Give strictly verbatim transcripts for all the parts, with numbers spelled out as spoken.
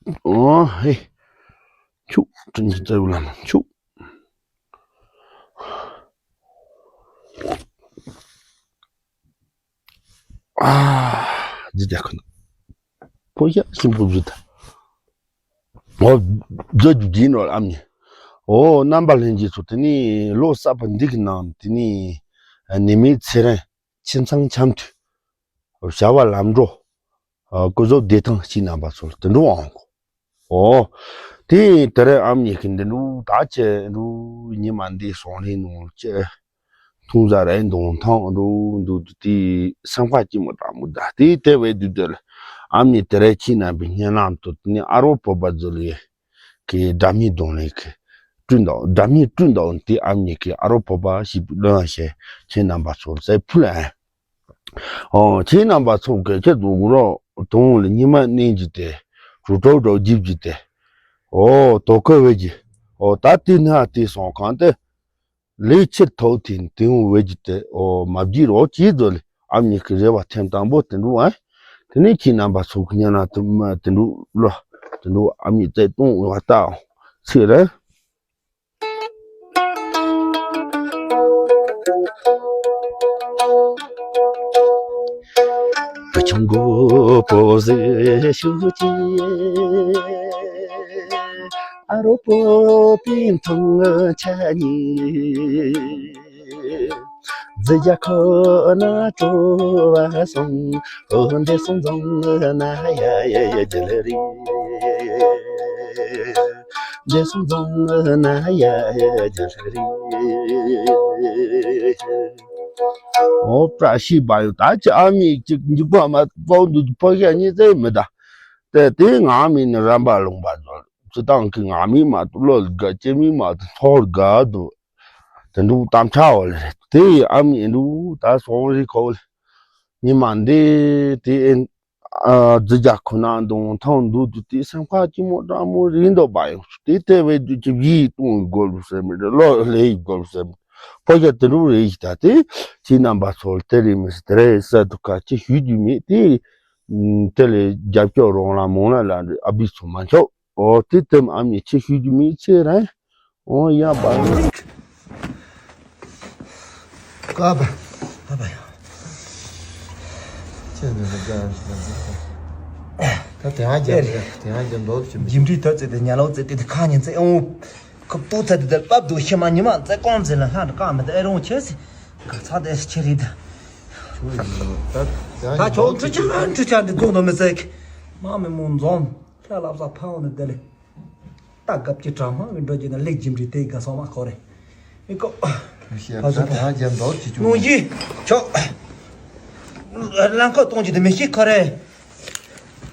ཨོ་ཧེ། ཆུ། དྲིན་ཅན་རྩ་བའི་བླ་མ་ཆུ། ཨ། འདི་དེ་ཁོ་ན། ཕོ་ཤ་ཤིང་བུ་བཟོ་ད། ཨོ། བཟོ་རྒྱུ་བགྱིས་ནོ་ཨ་མྱེས། ཨོ་རྣམ་པ་ལྷན་རྒྱས་ཚོ། དེ་ནས་ལོ་གསར་པ་འདི་གི་ནང་དེ་ནས་ནད་མེད་ཚེ་རིང་། ཁྱིམ་ཚང་འཆམ་མཐུན། བྱ་བ་ལམ་འགྲོ། ཨ། སྐུ་གཟུགས་བདེ་ཐང་། ཁྱེད་རྣམ་པ་ཚོར་དུད་འགྲོ་ཨང་གོ། ཨོ། དེ་དེ་རིང་ཨ་མྱེས་ཀྱིས་འདི་འདྲ་ད་ཅི་འདྲ་ཉི་མ་འདི་སོང་རེ་ནོ་ཅི། ཐུང་ཟ་རེ་འདོང་ཐང་འདྲ་འདུག་དེ། སེམས་ཁ་སྐྱིད་མོ་དྲང་མོ་ད་དེ་དེ་བས་དུས་དེ་ལ་ཨ་མྱེས་དེ་རིང་ཁྱེད་རྣམ་པའི་སྙན་ལམ་དུ་དེ་ནས་ཨ་རོ་བོད་པ་ཟེར་ལེ་གི་སྒྲ་མི་གདོང་ལེན་གི་སྤྲུལ་འདུག་སྒྲ་མི་སྤྲུལ་འདུག་དེ་ཨ་མྱེས་ཀྱིས་ཨ་རོ་བོད་པ་ཞིག་ལོན་ཞེས་ཁྱེད་རྣམ་པ་ཚོར་ཟེར་ཕུལ་ཨ། ཨོ། ཁྱེད་རྣམ་པ་ཚོ་གལ་ཆེ་འདུག་རོགས་དུང་ལ་ཉི་མ་གནས་ཀྱི་དེ་རུ་ཏོག་རོགས་རྒྱབ་ཀྱི་དེ། ཨོ། དོ་ཁ་བས་ཀྱི། ཨོ། ད་དེ་ན་དེ་སོང་གང་དེ། ལས་ཕྱིར་ཐོག་དེ་དེའུ་བས་ཀྱི་དེ། ཨོ། མ་བགྱིས་རོགས་ཀྱིས་ཟོ་ལེ། ཨ་མྱེས་ཀྱི་རེ་བ་ཐེངས་དང་པོ་དེ་འདྲ་ཨ། དེ་ནས་ཁྱེད་རྣམ་པ་ཚོ་གི་སྙན་ལམ་དུ་མ་དེ་འདྲ་ལོ། དེ་འདྲ་ཨ་མྱེས་བཙས་གཏོང་བ་ལྟ་ཚིག་རེད། བུ་ཆུང་མགོ་པོ་ཟེར་ཞུ་ཅི། ཨ་རོ་པོ་པི་མཐོང་ཆ་ཉི། རྫི་རྒྱ་ཁོ་ན་སྤྲོ་བ་སོང་། འོ་འདྲེ་སོང་རྫོང་ན་ཡ་ཡ་ཡ་རྒྱལ་རི། འདྲེ་སོང་རྫོང་ན་ཡ་ཡ་རྒྱལ་རི། ཨོ་བཀྲ་ཤིས་པ་ཡོད། ད་ཅི་ཨ་མྱེས་ཅིག་འཇིགས་པ་མ་པའོ་འདུག་ཕོ་ཤ་གཉིས་ཙེ་མི་ད། དེ་དེ་ང་མི་ནི་རམ་པ་ལུང་པ་ཚོ་སྤྱི་བཏང་གི་ང་མི་མ་གཏོགས་བློ་དགའ་ཅེ་མི་མ་གཏོགས་ཚོར་དགའ་འདུག་དེ་འདུག་གཏམ་ཆ་བ་ལ་རེད། དེ་ཡི་ཨ་མྱེས་འདུག་ད་སོང་རི་ཁོ་ལ་ཉི་མ་འདི་དེ་ཨེ། ཨ། རྫི་རྒྱ་ཁོ་ན་འདོང་ཐང་འདུག་འདུག་དེ་སེམས་ཁ་སྐྱིད་མོ་དྲང་མོ་རེད་འདུག་པ་ཡོང་། དེ་ལྟ་བུའི་དུས་ཀྱི་བཞི་གཏོང་དགོས་ལུགས་ཟེར་མི་རེད། ལོ་ལེ་ཡི་དགོས་ལུགས་ཟེར་མི་རེད། ཕོ་རྒྱ་དེ་འདྲ་རེད་ཡིན་ད། དེ་ཁྱེད་རྣམ་པ་ཚོ་ལ་དེ་རེད་མི་སྲིད་དེ་རེད་ཟེར་དུ་ཁ་ཅིག་ཞུ་རྒྱུ་མེད་དེ། དེ་ལས་རྒྱབ་སྐྱོར་རོང་ལ་མོང་ལ་ལ་ཨ་བི་ཚོ་མ་ཆོག་ཨོ་དེ་དེམ་ཨ་མྱེས་ཆེ་ཤོས་ཀྱི་མི་ཚེ་རིང་། ཨོ་ཡ་པ། ཀ་པ། ཨ་པ་ཡ། ཁྱེད་འདི་ནི་ཀ་ཡང་ཞིག་ད་དེ་ཧ་རྒྱབ་རེད། དེ་ཧ་རྒྱབ་འདོད་ཀྱི་མི། འཇིམ་རིས་ཐོད་ཚེ་དེ་ཉ་ལོག་ཚེ་དེ་དེ་ཁ་ཉན་ཚེ་ཨོ། ཁོ་ཏོ་ཚེ་དེ་དེ་པབ་དུ་ཤི་མ་ཉི་མ་ཚེ་ཀོང་ཚེ་ལ་ལྷ་འདྲ་ཀ་མི་དེ་ཨེ་རུང་ཆེ་སི། ག་ཚ་དེ་ཆེ་རིས་དེ། ད་ད་ཆོག་འདོད་ཀྱི་ཆ་འདི་ཆ་འདི་དགོངས་དོ་མི་ཚེ་ཁི། མ་མི་མོ་འཛོམས། ཁྱེད་ལབ་ས་ཕ་བོ་ནི་དེ་ལས། ད་སྐབས་ཀྱི་གྲ་མ་བི་འགྲོ་རྒྱུ་ན་ལེགས་ཀྱི་འབྲི་དེ་དགའ་སོང་མ་ཁོ་རེ། ཨེ་ཀོ། ཕ་ཟུ་ཕ་ཧ་ཇན་འདོག་ཅི་ཅུང་། ནུང་ཡི། ཆོག་རླངས་འཁོར་གཏོང་རྒྱུ་དེ་མི་ཤེས་ཁོ་རེ།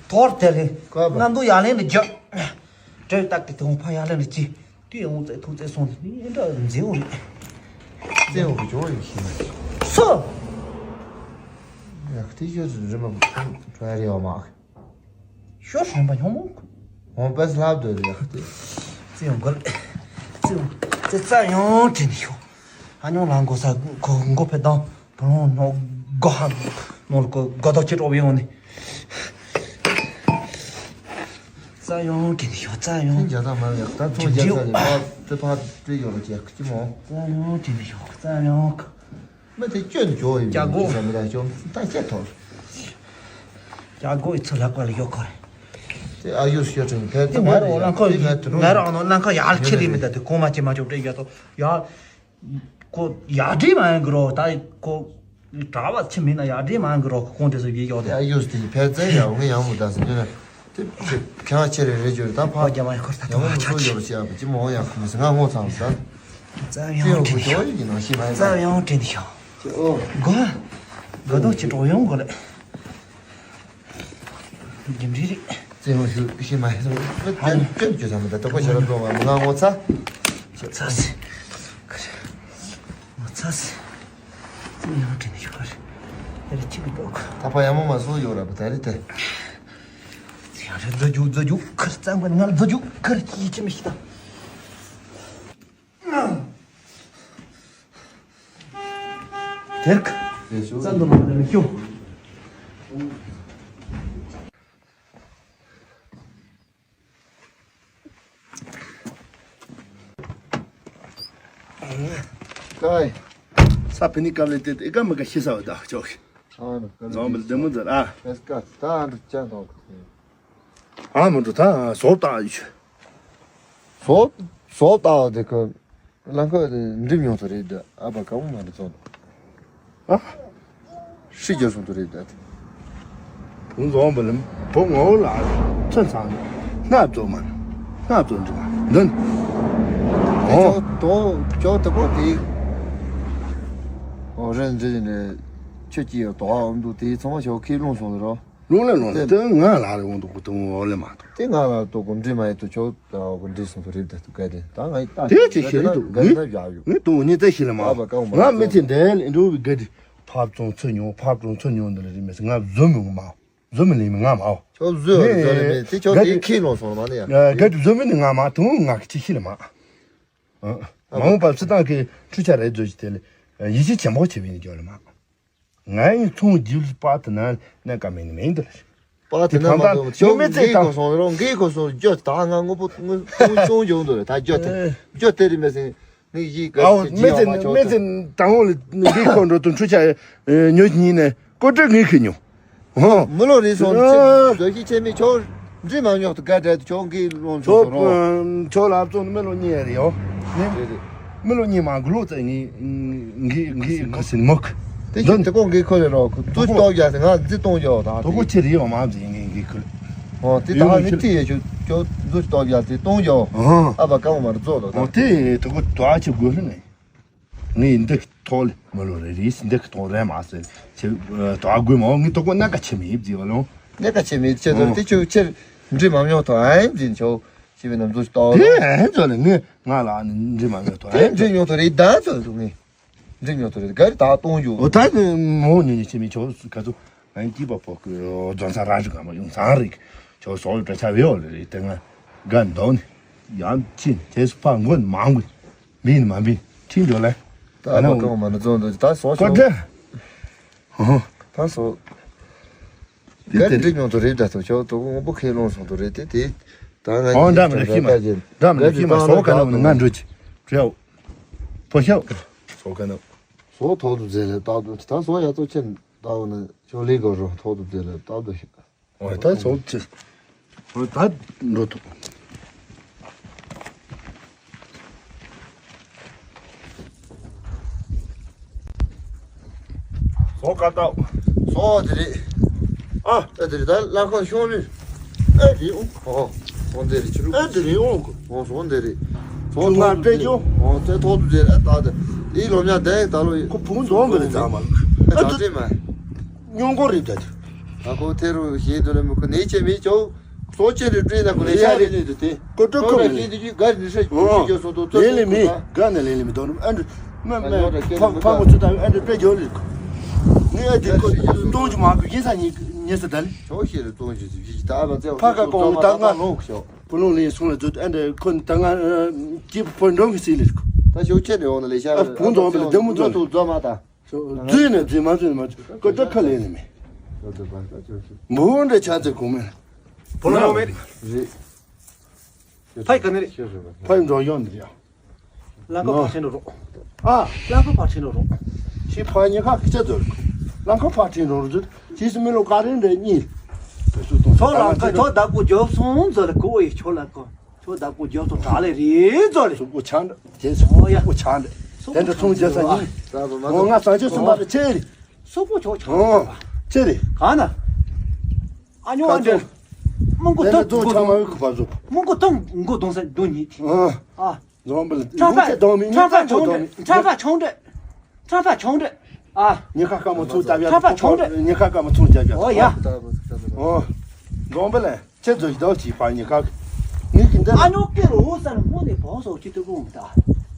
ཐོར་དེ་ལས། ཀོ་བ། གནམ་དུ་ཡར་ལེན་ནི་རྒྱུ། བྲེལ་བཏགས་ཀྱི་དེ་ཧོང་ཕ་ཡར་ལེན་ནི་ཅི། དེ་ཡང་རྩེ་ཐུག་རྩེ་སོང་ནི་ཨེ་འདྲ་མཛེས་བོ་རེད། རྩེ་བོ་གི་ཇོ་ཡོད་ཤེས། སོ། ཡ་ཁི་ཤོད་རི་མ་བྲ་རེ་བ་མ། ཤོ་ཧྲན་པ་ཉོ་མོ། ཧོང་པས་ལབ་དོ་རེད་ཡ་ཁི་དེ། རྩེ་ཡོང་གོ་ལ། རྩེ་ཡོང་། རྩེ་རྩ་ཡོང་དྲན་ཤོ། ཨ་ཉོ་ལ་འགོ་ས་གོ་འགོ་ཕེ་དང་བུ་ལོང་ཉོ་གོ་ཧ་ནོ་ལ་གོ་གོ་ཏོ་ཁྱེད་འགྲོ་བའི་ཡོང་ནི། རྩ་ཡོང་དྲན་ཤོ་རྩ་ཡོང་། ཁྱེད་རྒྱ་ཚ་མ་ཡག་ད་ཚོ་རྒྱ་ཚ་རེད་ཕ་དེ་ཕ་དེ་ཡོད་རེད་ཀྱི་ཀྱི་མོ། རྩ་ཡོང་དྲན་ཤོ་རྩ་ཡོང་། མི་དེ་སྐྱོན་འཇོག་ཡོད་རྒྱ་སྒོ། ཀྱི་བསམ་མི་ད་ཤོམ་ད་ཁྱད་ཐོར། རྒྱ་སྒོ་ཡི་ཚུར་ལྷག་པ་ལ་ཡོད་ཁོ་རེད། དེ་ཨ་ཡོད་སྐྱོ་ཅུང་ཕལ་དེ་ཙམ་ང་རང་ལ་ཁོ་དེ་ང་དུ་ང་རང་ནང་ཁ་ཡར་ཁྱེར་ལི་མི་ད་དེ་གོང་མ་ཅི་མ་ཅོག་འདྲེ་ཡོད་དོ་ཡ། ཁོ་ཡར་འདྲེ་མ་ཡང་གི་རོ་ད་ཁོ་གྲྭ་བ་ཆི་མིན་ན་ཡར་འདྲེ་མ་ཡང་གི་རོ་ཁོང་དེ་ཚོ་ཡི་ཡོད་དེ། ཨ་ཡོད་དེ་ཕལ་ཙམ་ཡང་ངས་ཡང་མོ་ད་ཟེར་ན། དེ་ཁྱེད་རང་ཆེ་རེ་རེ་བརྗོད་ད་ཕ། ཨོ་རྒྱ་མ་ཡ་ཁོར་ད་ཡང་མོ་ཚོ་ཡོད་ཅེས་ཨ་ཅི་མོ་ཡང་ཁོ་མི་ཟེར་ང་ངོ་ཚང་ཟ། རྩ་ཡང་དྲན་ཤོག་རྩ་ཡང་དྲན་ཤོག་ཨོ། གོ། གོ་དོ་ཅི་གྲོགས་ཡོང་གོ་ལེ། རྒྱུ་འབྲས་རེད། རྩེ་མོ་ཞུ་ཤེས་མ་ཧེ་སོང་། ཧ་ཡོང་། སྐྱོན་སྐྱོན་བརྗོད་ས་མི་ད་ལྟ་ཁོ་ཞེ་རབ་འགྲོ་བ་མི་ང་ངོ་ཚ། ཚ་སི། ཁ་ཤ། ངོ་ཚ་སི། རྩེ་ཡང་དྲན་ཤོག་ཨ་རེ། ཨ་རེ་ཁྱི་གི་འགྲོ་གི། ད་ཕ་ཡ་མོ་མ་སོ་ཡོད་ར་བ་ད་རེ་ད། ཚེ་ཡང་རེ་རྫ་རྒྱུག་རྫ་རྒྱུག་ཁར་རྩ་མགོ་ནང་རྫ་རྒྱུག་ཁར་ཅི་ཅི་མི་ཤི་ད། དེར་ཁ། རྩ་འདུ་མ་ནི་མི་སྐྱོ། ཀའི། ས་ཕི་ནི་ཀ་ལེ་ཏེ་ཏེ་ཀ་མི་ཀ་ཤི་ས་བ་ད་ཅོག་ཨ་ནི་ཀ་ལེ་ཛོམ་བི་ལ་དེ་མོ་ཛར་ཨ། ཨེ་སི་ཀ་ད་ཨ་འདྲ་ཅན་དང་། ཨ་མི་འགྲོ་ད་ཟོག་བཏགས་ཡོད། ཟོག་ཟོག་བཏགས་དེ་ཁོ། རླངས་འཁོར་འགྲིམ་མྱོང་ཐུབ་རེད་འདི་ཨ་ཕ་ག་བོ་མ་རེད་ཙང་། ཨ། ཧྲི་རྒྱག་སོང་ཐུབ་རེད་འདི། བུ་འཛོམས་པ་ལ་བུ་ངོ་ལ་ཚོན་ཚང་སྣ་བཙོ་མ་སྣ་བཙོ་འགྲིམ་འདི། ཨོ། ཏོ་ཅོག་ཏུ་ཀོ་དེ། ཨོ་རེད་འདི་ནས་ཁྱོད་ཀྱིས་དོ་འདུག་དེ་ཚང་མ་ཞོག་ཁས་བླངས་སོང་རོ། ལུང་ལ་ལུང་ལ་དེ་ང་ལ་རེ་འོང་དུ་གུ་དུང་འོ་ལེ་མ་ཐུ། དེ་ང་ལ་ཏོ་གུ་འདྲི་མ་ཡེ་དུ་ཆོ་ད་གུ་འདྲི་སོང་དུ་རེད་ད་དུ་ག་དེ་ད་ང་ཡི་ད་དེ་ཅི་ཤེས་རེད་དུ་ག་ན་བཞག་ཡོད། ངས་དུང་ཉི་ད་ཤི་ལ་མ་ཨ་བ་ཀ་འོ་མ་ང་མི་ཚེ་འདས་ལ་འགྲོ་བའི་ག་དེ་ཕབ་ཙོང་ཚོ་ཉོ་ཕབ་ཙོང་ཚོ་ཉོ་འདི་ལ་རི་མེ་ང་བཟོ་མི་མ་བཟོ་མི་ལེ་མི་ང་མ་ཨོ་ཆོ་བཟོ་རེད་བཟོ་རེད་མེད་དེ་ཆོ་དེ་ཁས་ལོང་སོང་ལ་མ་ནི་ཡ་ག་དེ་བཟོ་མི་ནི་ང་མ་དུང་ང་གི་ཅི་ཤི་ལ་མ་མ་འོངས་པ་སི་ཏང་གི་འཕྲུལ་ཆ་རེ་བཟོ་ཅི་དེ་ལ་ཡིད་ཆེས་ཆེན་པོ་བྱེད་པའི་ནི་ཅོ་ལ་མ། ང་ཡི་ཚོང་རྒྱུ་ལ་པ་དེ་ན་གནས་ཀ་མེད་ནི་མེད་འདི་ལ། པ་དེ་ན་མ་གཏོགས་ཁྱོད་མི་ཚེ་དང་སོང་རོགས་འགའི་ཁོ་སོང་རྒྱུ་ད་ང་དངོས་པོ་དངོས་དངོས་ཚོང་རྒྱུ་འདུག་ད་རྒྱུ་དེ་རྒྱུ་དེ་རི་མེད་སེང་ངའི་ཡིག་ག་ཨའོ་ཅི་མི་ཚེ་ཡང་མ་ཆོག་མི་ཚེ་དང་འོག་ལ་འགའི་ཁོ་འགྲོ་དུ་འཕྲུལ་ཆ་ཉོ་ཉིན་ནས་ཀོ་ཏྲ་ངའི་ཁི་ཉོ། ཧོ། མི་ལོ་རེ་སོང་ཨ། ཟོ་ཤི་ཆེ་མི་ཆོག་འདྲི་མ་མྱོང་དུ་དགའ་འདྲ་དུ་ཆོག་འགའི་ལོང་ཆོག་ཆོག་རོགས། ཆོག་ལ་བཙོང་མི་ལོ་གཉིས་རེ་ཡོ། རེད་རེད། མི་ལོ་གཉིས་མ་གུ་ལོ་ཙེ་ངའི་ངའི་ངའི་ཁ་སིན་མོག་དེ་ཁྱོད་དེ་ཀོ་འགའི་ཁོ་ལས་རོགས་ཁོ་ཏུ་ཏོག་རྒྱག་སྟེ་ང་འདི་གཏོང་རྒྱག་དང་དོ་ཀོ་ཆེ་རེ་ཡོ་མ་ཟིན་ངའི་ངའི་ཁུལ། ཨོ་དེ་ད་ནི་ཏི་ཡེ་ཆུ་ཁྱོད་འདུ་ཏོག་རྒྱག་སྟེ་གཏོང་རྒྱག་ཨ་ཨ་བ་ཀ་མ་མར་རྫོགས་དོ་ཨོ་དེ་དོ་ཀོ་དོ་ཨ་ཆེ་དགོས་ལྷུན་ནས། ངས་འདི་ཐོག་ལ་མི་ལོ་རེ་རེས་འདི་ཐོག་རེད་མ་ཟེར་ཆེ་དོ་དགོས་མ་ངས་དོ་ཀོ་སྣ་ཁ་ཆེ་མི་ཡིབ་ཟེར་བ་ལོང་། སྣ་ཁ་ཆེ་མི་ཡིབ་ཆེ་ཟེར་ཨོ་དེ་ཆུ་ཆེར་འདྲི་མ་མྱོང་དོ་ཨ་ཡིན་ཟིན་ཆོག་ཞེས་པའི་ནམ་ཚོད་ལྟ་བ་དེ་ལོང་། ཨེ་ཚོ་ལ་ངས་ང་ལ་ཨ་ནི་འདྲི་མ་མྱོང་དོ་དེ་ཨེ་འདྲི་མྱོང་དོ་རེད་ད་ཚོད་འདུག་ངས་འདྲི་མྱོང་དོ་རེད་ག་རེ་ད་གཏོང་རྒྱུ། ཨོ་ད་ནི་མོ་ཉོ་ཉོ་ཆེ་མི་ཆོག་ག་ཚོད་ང་ཡིན་ཏི་པ་པོ་གི་རྫོང་ཚང་ར་རི་ག་མ་ཡོང་ཚང་རིག་ཆོག་སོག་པྲ་ཆ་བེ་ཡོ་ལ་རེད་དེ་ང་དགའ་འདོག་ནི་ཡང་ཅི་དེ་སུ་ཕ་མགོ་ནི་མང་གུ་མིན་མ་མིན་ཁྲིད་འགྲོ་ལེ། ད་ཨ་ནི་ལོ་ཀང་མ་ནི་ཙོང་འདུག་ད་སོ་ཀོ་ཤོག་ཏྲེ། ཧོ། ད་སོ། དེ་ག་དེ་འགྲིག་མྱོང་དུ་རེད་ད་ཐོ་ཆོག་དོ་དངོས་པོ་ཁས་ལོང་སོང་དུ་རེད་དེ་དེ། ད་ང་ཨོ་འདྲ་མི་འདྲ་ཤི་མ་འདྲ་མི་འདྲ་ཤི་མ་སོ་ག་ནོ་ང་འགྲོ་ཅི། བྲེའོ། ཕོ་ཤོག་སོ་ག་ནོ། སོ་ཐོག་ཏུ་ཛེ་ལེ་ཏག་ཏུ་ད་སོ་ཡ་ཙོ་ཆེན་ཏག་ནི་ཆོ་ལི་གོ་རོ་ཐོག་ཏུ་ཛེ་ལེ་ཏག་ཏུ་ཤི། ཨོ་ད་ཚོགས་ཆེ། ཨོ་ད་འགྲོ་ཐུབ། ཚོགས་ཀ་ཏའོ། ཚོགས་དེ་རེད། ཨ་ཨ་དེ་རེད་ད་ལ་ཁོ་ཤོང་རེད། ཨ་དེ་ཨོ། ཨོ་ཚོགས་དེ་རེད་ཕྱི་རུ། ཨ་དེ་རེད་ཨོ་ཁོ། ཨོ་ཚོགས་དེ་རེད། ཚོགས་ང་སྤྲད་རྒྱུ། ཨོ་ཚེ་ཐོག་ཏུ་དེ་རེད་ཨ་ད་དེ། དེའི་ལོ་མྱག་དེ་ད་ལོ་ཡིན། ཁོ་བུ་འཛོམས་པ་རེད་ད་མ། ཨ་ད་དེ་མ། ཉོང་གོ་རེད་ད། ད་ཁོ་ཐེ་རུ་ཞེས་དུ་ལ་མི་ཁོ་ནས་ཆེ་མི་ཅོ། སོ་ཆེ་རེ་བྲིས་ན་ཁོ་ནས་ཤ་རེ་ནས་དུ་དེ། ཀོ་ཀྲོ་ཁོ་ཁོ་ར་ཞེས་དུ་ཅི་ག་རེ་ཧྲ་ཅི་ཅོ་སོ་དོ་ཚོ་ལེ་ལེ་མི་ག་ནས་ལེ་ལེ་མི་དོ་ཨ་འདྲ་མ་མ་ཕ་ཕ་མོ་ཚོ་ད་ཨ་འདྲ་དཔེ་ཇོ་ལེ་ཁོ། ངས་ཨ་དེ་ཁོ་གཏོང་རྒྱུ་མ་ཁོ་ཡིན་ས་ཉི་ཉེ་ས་ད་ལེ། ཆོ་ཤེ་རེ་གཏོང་རྒྱུ་ཅི་ཅི་ད་ཨ་བ་ཚེ་ཕ་ཁ་ཀོང་ད་ང་ལོག་ཤོ། བུ་ལོང་ལེན་སོང་ལ་ཚོད་ཨ་འདྲ་ཁོ་ད་ང་སྐྱིད་པོ་འགྲོ་གི་སྲིད་ལེ་ཁོ། ད་ཤོ་ཆེ་རེ་འོང་ལ་ལེ་ཤ་རེ་འཛུལ་ནས་འཛུལ་མ་འཛུལ་ནས་མ་འཛུལ་ན་འཛུལ་མ་ད། འཛུལ་ནས་འཛུལ་མ་འཛུལ་ན་མ་འཛུལ་ཀོ་ཏྲ་ཁ་ལེན་ནས་མེད། འབུ་འདྲ་ཆ་ཚེ་གོང་མེད། བུ་ལོང་མེད། རེད། ཕའི་ག་ནས་རེད། ཕའི་འགྲོ་ཡོང་འདི་ཡ། ལང་ཀ་ཕར་ཕྱིན་འགྲོ་རོགས། ཨ། ལང་ཀ་ཕར་ཕྱིན་འགྲོ་རོགས། ཤི་ཕ་ཉེ་ཁ་ཁི་ཆ་འཛུལ། ལང་ཀ་ཕར་ཕྱིན་འགྲོ་རོགས་འཛུལ། ཤི་སི་མི་ལོ་ཀ་རིན་འདྲ་གཉིས། ཚོ་ལང་ཀ་ཚོ་བདག་པོ་རྒྱོབ་སོང་འཛུལ་གོ་ཡི་ཆོ་ལ་གོ། ཁྱོད་བདག་པོ་རྒྱོབ་ཐོ་དྲག་ལས་རེད་ཙོ་རེད། སུ་པོ་ཆང་འདྲ། དེ་སུ་ཨོ་ཡ། པོ་ཆང་འདྲ། སུ་དེ་འདྲ་ཚོང་རྒྱག་ས་ཡིན། ཨོ་ང་ས་ཆ་གསུམ་པ་རེ་ཆེ་རེད། སུ་པོ་ཆོག་ཆང་འདྲ། ཨོ་ཆེ་རེད། གང་ན། ཨ་ཉོ་ཨ་འདྲ། མང་པོ་དེ་འདྲ་ཐོབ་ཚོང་ཆང་མ་ཡོད་ཁུ་བ་བཟོ། མང་པོ་ཐོབ་མགོ་གདོང་ས་གདོང་ཉིད། ཨོ། ཨ། འཛོམས་པ་ལ་ཁྲ་ཕ་མི་ཚེ་གདོང་མི་ཁྲ་ཕ་ཆང་འདྲ། ཁྲ་ཕ་ཆང་འདྲ། ཁྲ་ཕ་ཆང་འདྲ། ཨ། ཉི་ཁ་ཀ་མོ་ཚུར་བཏབ་ཡ། ཁྲ་ཕ་ཆང་འདྲ། ཉི་ཁ་ཀ་མོ་ཚུར་བརྒྱབ་ཡ། ཨོ་ཡ། ཨོ། འཛོམས་པ་ལ། ཁྱེད་ཚོ་ཞིག་ཏོག་ཅིག་ཕར་ཉེ་ཁ། ངས་ཀྱི་འདི། ཨ་ཉོ་ཀེ་རོ་ས་ནི་སྔོན་ནས་བོ་སོགས་ཀྱི་ཏུ་ཀུང་ད།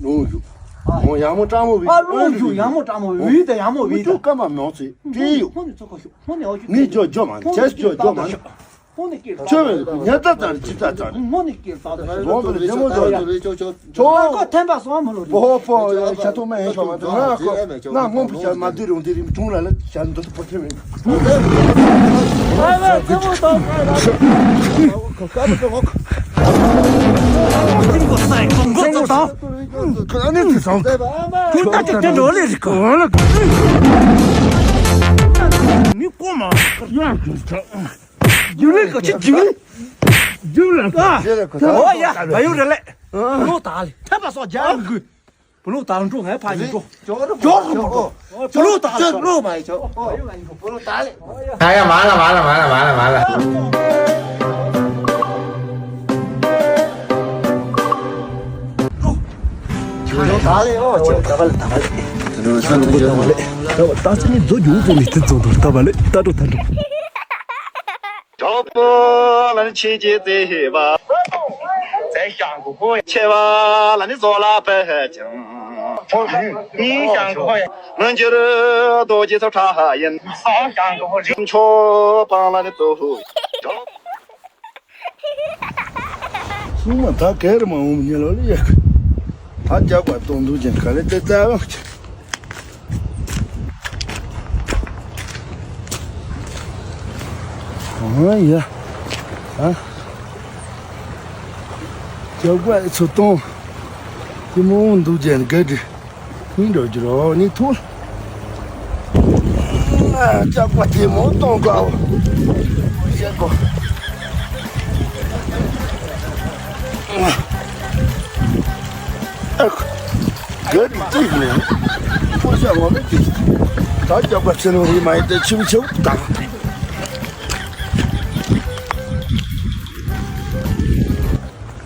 ལོང་ཡུ། ཨ། མོ་ཡ་མོ་ཀྲང་མོ་བི། ཨ་ལོང་ཡུ་ཡ་མོ་ཀྲང་མོ་བི་ད་ཡ་མོ་བི་ད། ཀ་མ་མོ་ཚེ་ཏྲེ་ཡུ། སྔོན་ནས་ཚོ་ཁ་ཤོག་སྔོན་ནས་ཨོ་ཅུ། ངས་ཇོ་ཇོ་མ་ཁྱེད་ཇོ་ཇོ་མ། སྔོན་ནས་ཀེ་རོ། ཁྱོད་ཉ་ད་ད་ཅི་ད་ད། སྔོན་ནས་ཀེ་རོ་ད། ལོང་བི་ལ་ཇོ་མོ་ཇོ་ཡ། ཁྱོད། ཁོ་ཐན་པ་སོང་མ་ལོ་རེད། པོ་པོ་ཡ་ཤ་ཐོག་མ་ཡན་ཤོག་མ་ཐོག་ང་ཁོ་ང་སྔོན་པོ་ཞག་མ་དུས་རུང་དེ་རིང་དྲུང་ལ་ལ་ཞག་འདི་ཐོག་པོ་ཁྱེར་མེད། ཨ་ལ་ཙེ་མོ་ཏོ་ཁ་ལ་ཁོ་ཀ་མོ་ཏོ་ཁོ། ཁྱིམ་གོ་ས་ཡི་གོང་གོ་ཙམ་དང་། ཁོ་ཨ་ནི་དེ་སང་། ཁོ་ད་ཅིག་དེ་འགྲོ་ལེ་རིག་གོ། མི་ཀོ་མ། རྒྱུ་ལེ་གོ་ཅི་རྒྱུ་ལེ། རྒྱུ་ལེ་གོ། ཨོ་ཡ་བ་ཡུ་རེ་ལེ། ལོ་ད་ལེ། ཐེབས་པ་སོགས་རྒྱ་མི་དགོས། བུ་ལོག་དང་འགྲོ། ངའི་ཕ་ཡིན་འགྲོ། ཇོ་རུ་འགྲོ། བུ་ལོག་དང་ཇོ་རུ་མ་ཡིན་ཇོ། བུ་ལོག་དང་ལེ། ད་ཡ་མ་ལ་མ་ལ་མ་ལ་མ་ལ་མ་ལ། ཇོ་ད་ལེ། ཨོ་ཇོ་ད་བ་ལེ་ད་བ་ལེ། ད་ཅི་ནི་རྫོ་རྒྱུ་ཙམ་ནི་དེ་རྫོ་དང་ད་བ་ལེ། ད་འགྲོ་ད་འགྲོ། གྲོགས་པོ་ལ་ནི་ཆེ་རྗེ་བརྩེ་བ། ཆེ་བ་ལ་ནི་བཟོ་ལ་ཕལ་ཅིང་། སྙིང་ཞང་གི་ཧོ་ཡ། མི་འགྱུར་རྡོ་རྗེ་ཚོ་ཁྲ་ཡིན། སྲོག་ཞང་གི་ཧོ་རི། མཆོག་སྤང་ལ་ནི་ཏོ་ཧུ། སྲུང་མ་ད་གེར་མ་འོང་ཉེ་ལོ་ལ་ཡག་ད་རྒྱག་པ་གཏོང་འདུག་ཅན་ག་རེ་དེ་ཙ་བ། ཨ་ཡ། ཨ། ཇག་པ་ཚོ་གཏོང་། ཀི་མོ་འདུག་ཅན་ག་དྲི། ཁུན་འགྲོ་རྒྱུ་རོ་ནི་ཐུ། ཨ་ཇག་པ་དེ་མོ་གཏོང་དགའ་བོ། ཞེ་གོ། ཨ། ག་དྲི་ནས། ཕོ་ཤ་ངོ་མི་དེ། ད་ཇག་པ་ཚེ་ལོ་རི་མ་ཡི་དེ་ཆིབ་ཆིབ་དང་།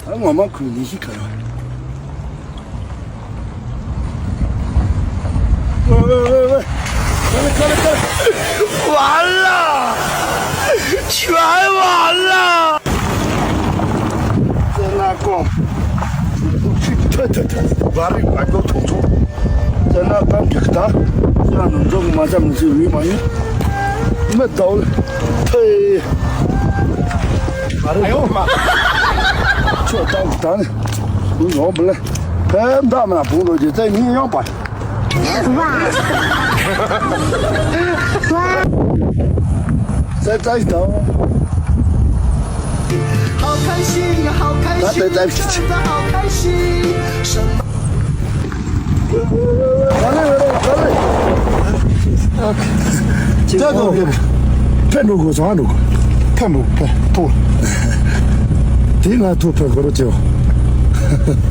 ཨ་ངོ་མ་ཁུ་ནི་ཤི་ཁ་ར། ཝེ་ཝེ་ཝེ་ཝེ། ཁ་ལེ་ཁ་ལེ་ཁ་ལེ། ཝ་ལ། ཆུ་ཨ་ཝ་ལ། ཙེ་ན་ཀོང་། ཐུག་ཆུ་ཐ་ཐ་ཐ། བ་རི་བ་ཀོ་ཐུག་ཐུག་ཙེ་ན་ཀང་གི་ཁ་ཐ། ཙེ་ན་ནུ་འཛོག་མ་ཙམ་ནི་ཟི་ཝི་མ་ཡིན། མི་དོལ། ཐེ། ཨ་ཡོ་མ། ཆོས་དང་དང་། ཡོང་བ་ལ། ཕན་མདའ་མ་བུང་རོ་ཇི་ཙེ་ཉིན་ཡོང་པ། ཙེ་ཙེ་དང་། ད་ཙེ་ཙེ། ད་ལེ་ད་ལེ། ཅི་ད་དོ། ཕན་འགྲོ་དགོས་བཟང་འགྲོ་དགོས། ཕན་འགྲོ་ཕན་ཐོག་དེ་ང་ཐོག་ཕན་གོ་རོ་ཅེ་བ།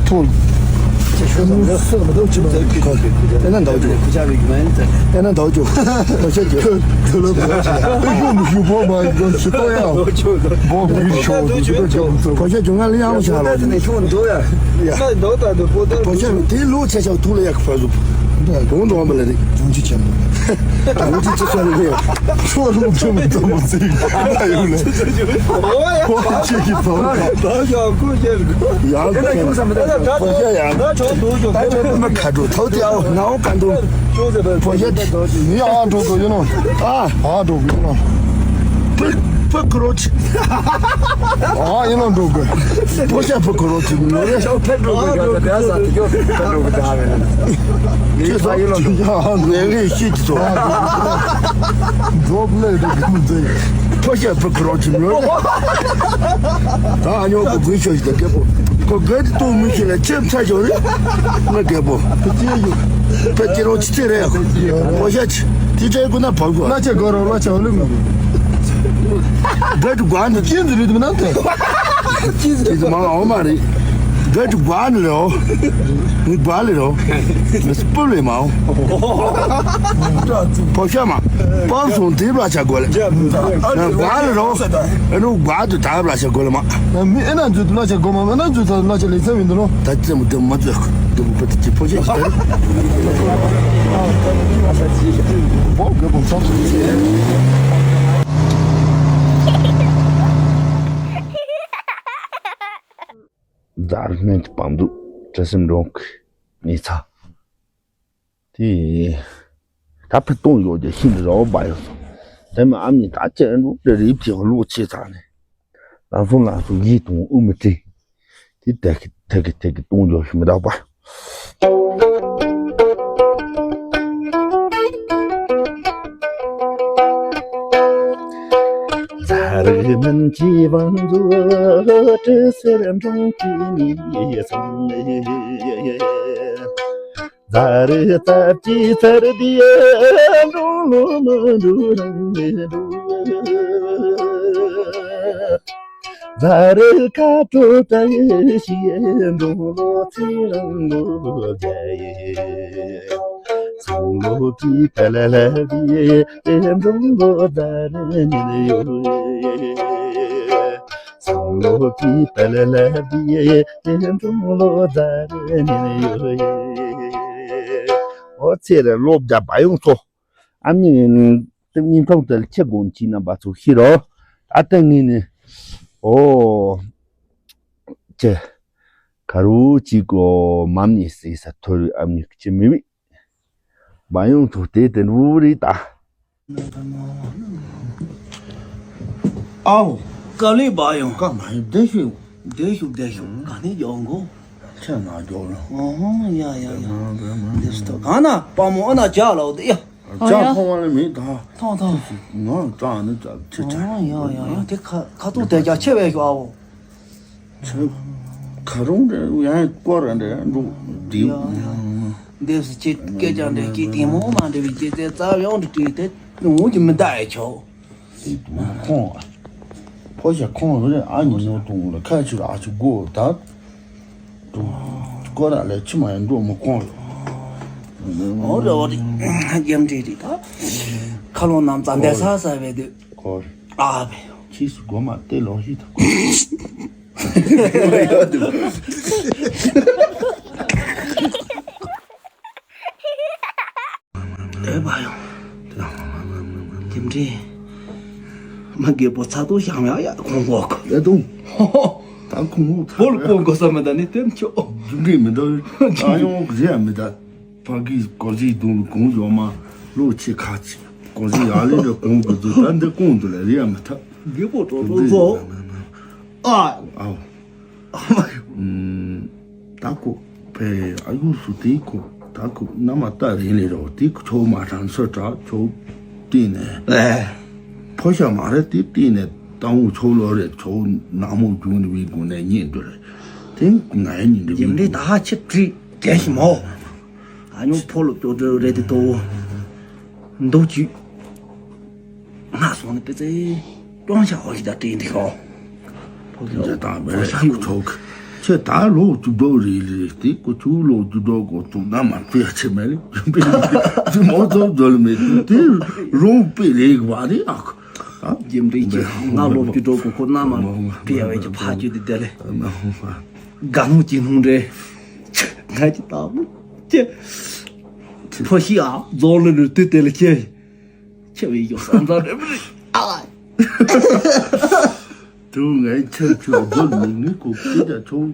ཐོག་ཅེ་ཤོ་ཟམ་ལ་སོ་མ་དོ་ཅི་མ་ཨེ་ན་འདའ་ཅོ། ཨེ་ན་འདའ་ཅོ། བ་ཤ་ཅོ། ཁོ་ལོ་བ་ཤ་ཅོ། ཨེ་ཤོ་མི་ཤུ་བོ་མ་ཡོང་ཤི་ཏོ་ཡ། བོ་བི་ཤོ་བི་ཤོ་ཅོ། བ་ཤ་ཅོ་ང་ལ་ཡང་ཤ་ལ། ཤོ་འདོ་ཡ། ཡ། ད་འདོ་ད་འདོ་པོ་ད། བ་ཤ་དེ་ལོ་ཆ་ཆ་ཐུག་ལ་ཡ་ཁ་ཟུ། དགོང་དུ་འོང་བ་ལ་རེད། ཡོང་ཅི་ཆེན་པོ། ད་འོང་ཅི་ཅི་སོང་ནས། ཁྱོད་རུང་ཁྱོད་མི་ཚང་མ་ཚིག་ད་ཡོང་ལེ། ཁོ་ཅི་གི་ཚང་ད་ཡང་ཁོ་ཅེར་ཡང་ཁོ་ཅེར་ཡང་ད་ཁོ་ཅེར་ཡང་ད་ཁྱོད་འདུག་ཁྱོད་ད་ཁྱོད་མི་ཁ་འགྲོ་ཐོག་དེ་ཨའོ་ནའོ་ག་འདུག་ཁོ་ཅེར་མི་ཨ་འགྲོ་གོ་ཡོད་ནོ། ཨ་ཨ་འགྲོ་གོ་ཡོད་ནོ། ཕུ་ཕུ་ཁོ་རོ་ཆི། ཨ་ཡིན་ནོ་འགྲོ་དགོས། ཕོ་ཤ་ཕུ་ཁོ་རོ་ཆི་མི་ནོ་རེ། ཕེབས་འགྲོ་དགོས་ཡ་ད་བེ་ས་དེ་ཀྱོ་ཕེབས་འགྲོ་དགོས་ད་ཧ་མེ་ན། ངས་ཕ་ཡིན་ནོ་འགྲོ། ཡ་ནས་ངས་ཤི་ཅི་ཚོ། འགྲོ་ལེ་དེ་ཀྱི་མི་ཚེ། ཕོ་ཤ་ཕུ་ཁོ་རོ་ཆི་མི་ནོ་རེ། ད་ཨ་ཉོ་གོ་དགོས་ཤོ་ཞིག་ད་རྒད་པོ། ཁོ་རྒད་དེ་གཏོང་མི་ཤེས་ལ་ཁྱེད་ཚ་ཞོ་རེ། ང་རྒད་པོ། ཕ་ཅི་རོ་ཆི་ཚེ་རེ། ཕོ་ཤ་ཆི། དེ་ཚེ་ཀུན་ན་བབ་གོ། ན་ཆེ་གོ་རོ་ན་ཆེ་ལུ་མི། རྒད་དགོན་ནི་ཅི་འདི་རེད་མི་ན་ཏེ། ཅི་འདི་མ་འོ་མ་རེད། རྒད་དགོན་ནི་རོ། མི་དགོན་ལེ་རོ། མི་སྤུ་ལེ་མ་འོ། ཕོ་ཤ་མ། པབ་སོང་དེ་བླ་ཆ་དགོས་ལེ། དགོན་ལེ་རོ། ཨ་ནུ་དགོན་དུ་ད་བླ་ཆ་དགོས་ལེ་མ། མི་ཨེ་ན་འཛུལ་དུ་ན་ཆ་དགོས་མ་མེ་ན་འཛུལ་ད་ན་ཆ་ལེ་ཚན་མི་འདུག་ནོ། ད་ཅི་མོ་དེ་མ་འཛུལ་དུ་མོ་པ་དེ་ཅི་ཕོ་ཤ་ཞིག་ད་རེད། བོ་དགོས་པོ་ཚོགས། འཛར་སྣོན་གྱི་བམ་འདུག་བྲེལ་ཟིང་འགྲོ་གི་ནི་ཚ། དེ། ད་ཕི་གཏོང་ཡོད་ཀྱི་ཤིན་ཏུ་རོ་བ་ཡོད་སོང་། དེ་མ་ཨ་མྱེས་ད་ཅི་འགྲོ་དེ་རིབ་ཀྱི་བློ་ཆེ་ཚ་ནས། ལམ་སང་ལམ་སང་ཡིད་དུ་དབུ་མི་བྲི། དེ་ཐད་ཀྱི་ཐད་ཀྱི་ཐད་ཀྱི་གཏོང་ཡོད་ཤི་མི་རག་པ། འཛར་ རིགས་མིན་གྱི་བང་མཛོད་དྲི་ཟེར་འབྲོང་གི་མིག་ཚང་ནས། རྫ་རི་སྟབས་ཀྱིས་ཚར་དུས་འབྲོང་ལོ་མི་འགྲོ་རང་ལས་འགྲོ། རྫ་རི་ཁ་དྲོ་བཀྲ་ཤིས་འབྲོང་ལོ་ཚེ་རིང་ལོ་བརྒྱ་ཡི། སང་ལོ་གི་ཕ་ལ་ལ་བི་འབྲོང་ལོ་རྫ་རི་ཉིད་ཡོད། སང་ལོ་གི་ཕ་ལ་ལ་བི་འབྲོང་ལོ་རྫ་རི་ཉིད་ཡོད། ཨོ་ཚེ་རིང་ལོ་བརྒྱ་བ་ཡོང་ཚོ། ཨ་མྱེས་ནི་སྙིང་ཐོག་ཏུ་ཁྱི་དགོན་གྱི་རྣམ་པ་ཚོ་ཤི་རོ། ཨ་ཏི་ངེས་ནི། ཨོ། ཅེ། ཁ་རུ་ཅིག་གོ་མམ་ནི་སི་ས་ཐོར་ཨ་མྱེས་ཀྱི་མི་བི། བ་ཡོང་ཐུག་སྟེ་དེ་འུ་རི་ད། ཨའོ། ཀ་ལི་བ་ཡོང་། ཀ་མ་ཡོང་བདེ་ཤོད། བདེ་ཤོད་བདེ་ཤོད་ག་ནས་ཡོང་གོ། ཁྱེད་ན་འགྱོ་ལ། ཨོ་ཧོ་ཡ་ཡ་ཡ། འདི་སྟོ་ག་ན་པ་མོ་ཨ་ན་ཅག་ལ་འོ་དེ་ཡ། ཅག་ཁོང་བ་ལ་མི་ད། ཐོང་ཐོང་། ང་ཅག་ནི་ཅག་ཆེ་ཆེ། ཨོ་ཡ་ཡ་ཡ་དེ་ཁ་ཁ་ཐུག་དེ་ཅག་ཆེ་བས་ཤོག་ཨའོ། ཁ་རུང་འདྲ་ཡང་སྐོར་ར་འདྲ་འགྲོ་འདིའུ། འདེབས་སུ་ཅི་སྐད་ཅང་འདྲ་སྐད་ལྡེ་མོ་མ་འདྲ་བའི་སྐད་ཚལ་རྩ་ཡོང་འདྲ་བྲིས་ཏེ་ངུ་གི་མི་འདའ་ཡ་ཆོག་ཁོང་ཕོ་ཤ་ཁོང་རེ་ཨ་ཉི་ཉོ་དུང་ལ་ཁ་ཆུ་ར་ཨ་ཆུ་སྒོ་ད་སྐོར་ར་ལས་ཆུ་མ་ཡང་འགྲོ་མི་ཁོང་ལ། འོ་རེ་འོ་རེ་རྒྱམ་འདྲེ་རེ་ད་ཁ་ལོང་ནམ་ཙ་འདས་ས་ས་བས་དུས། ཁོ། ཨ་བེ། ཁྱིས་སུ་སྒོ་མ་སྟེ་ལོག་ཤི་ཐུབ། ཨེ་བ་ཡོང་། དེ་འདྲའི། མ་རྒད་པོ་ཚ་ཏོ་ཤང་ཡ་ཡ་ཁོང་གོ། ཨེ་དུང་། ད་ཁོང་ཚ། བོལ་ཁོང་གོ་ས་མི་ད་ནི་དེ་མཆོག་རྒྱུ་འབྲས་མི་འདུག་ཨ་ཡོང་རེ་ཡ་མི་ད། ཕ་གིའི་སྐོར་ཞིག་དུང་གོང་ཡོད་མ། ལོ་ཆེ་ཁ་ཆེ། སྐོར་ཞིག་ཡག་ལས་རེ་གོང་གི་དུ་ད་འདི་གོང་དུ་ལ་རེ་ཡ་མི་ཐབས། རྒད་པོ་གྲོགས་གྲོགས་ཚོ། ཨ། ཨའོ། ད་ཁོ་ཕའི་ཨ་ཡུ་སུ་དེ་ཁོ་ད་ཁོ་མནའ་མ་ལྟ་རིང་ལས་རོ་དེ་ཁོ་ཆོ་མ་དྲང་ཚོད་དྲག་ཆོ་བལྟས་ནས། ཕོ་ཤ་མ་རེད་དེ་བལྟས་ནས་ཏང་འུ་ཆོ་ལོ་རེད་ཆོ་ནག་མོ་རྒྱུང་ནི་བའི་སྒོ་ནས་ཉེས་འདུག་རེད། དེ་ང་ཡི་ཉིན་འདི་ཡིན་འདི་ད་ཧ་ཆི་བྲིས་དེ་ཞི་མོ། ཨ་ཉོ་ཕོ་ལོ་ཅོ་ཅོ་རེད་དེ་ཏོ། འདུག་ཅིག་ང་སོང་ནི་པེ་ཙེ། ཀྲོང་ཤ་ཧོ་ཞིག་ད་དྲིན་དེ་ཤོག་འདི་དང་བེ་རེ་ཤ་ཡོད་ཆོག་ཁྱེད་ད་ལོ་བཅུ་དྲུག་རེད་རེད་དེ་ཀོ་ཆུ་ལོ་བཅུ་དྲུག་གོ་ཐུག་ན་མ་ཕེ་ཆེ་མེ་རེད། དེ་མོ་ཚོ་འཛོལ་མེད་དེ་རོང་པེ་རེད་བ་རེད་ཨ་ཁོ། རྒྱུ་འབྲས་ཀྱི་ང་ལོ་བཅུ་དྲུག་གོ་ཁོ་ན་མ་ཕེ་ཡ་བའི་ཀྱི་ཕ་ཅུ་དེ་དེ་ལེ། དགའ་མོ་ཅི་སྣང་རེད། ང་ཅི་ད་མོ་ཅི། ཕོ་ཤི་ཨ་རྫོང་ལ་ལུས་དུས་དེ་ལ་ཁྱེད། ཁྱེད་བའི་ཡོ་བསམ་ཚ་རེད་མི་རེད་ཨ། དུ་ངའི་ཁྱེད་ཁྱོད་རྫོང་མི་ངའི་གོ་སྐད་ད་ཆུང་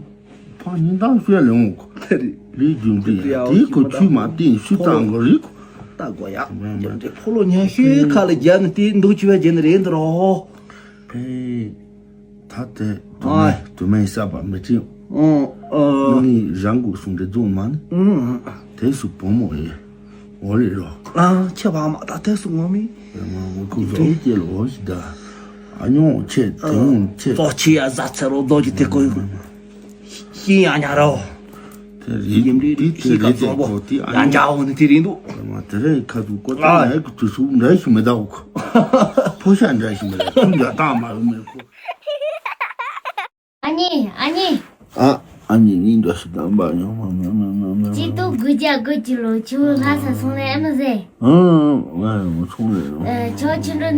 ཕ་ཉིན་དང་ཤོད་ལེ་འོང་གོ། དེ་རེད། ལས་རྒྱུ་འབྲས་ཡ་དེའི་གོ་ཆུས་མ་བསྟན་ཤུ་ཙང་གོ་རིག་གོ། ད་གོ་ཡ། ཕོ་ལོ་ཉན་ཤོས་ཁ་ལ་རྒྱ་ནི་དེའི་འདུག་ཆུ་བའི་རྒྱ་ནི་རེད་འདི་རོ། ཕེ། ད་དེ་དུ་མའི་དུ་མའི་ས་པ་མི་ཅི། ཨོ་ཨོ། ནི་རང་གོ་སུང་དེ་རྫོང་མ་ནི། ཨུ། དེ་སུ་བུ་མོ་ཡེ། འོ་ལེ་རོ། ཨ་ཁྱེད་བ་མ་ད་དེ་སུ་ངོ་མི། ཁུ་ཚོ་སྐྱེ་ལོ་ཞིག་ད། ཨ་ཉོ་ཆེ་དེ་ངོ་ཆེ། ཙོ་ཆེ་ཡ་ཟ་ཚེ་རོ་རྡོ་གི་དེ་ཀོ། ཤི་ཡ་ཉ་རོ། དེ་རེད། ཡིན་རེད། དེ་ཤི་ཁ་རེད། ཙོ་བོ། དེ་ཨ་ཡ་ཉོ་འཇའ་འོ་ནི་དེ་རེད་འདུག་དེ་མ་དེ་རེད་ཁ་ཐུག་ཀོ་ཏ་ཨ། ནའི་ཀུ་དུ་སུ་འདྲ་ཞིག་མི་ད་འོ་ཁོ། ཕོ་ཤ་འདྲ་ཞིག་མི་ད་ཁུ་འཇའ་ཏང་མ་ཡོང་མེད་ཁོ། ཨ་ནི་ཨ་ནི། ཨ། ཨ་ནི་ནི་འདྲ་ཞིག་དང་པ་ཡོང་མ་མ་མ་མ་མ། ཅི་ཏུ་དགུ་བརྒྱ་དགུ་གཅིག་ལོ་ཆུ་ལྷ་ས་སོང་ནས་ཨེ་མ་ཟེ། ཨང་། ང་ཡང་སོང་ལས་ཡོང་། ཨ། ཆོ་ཆུ་འགྲོ་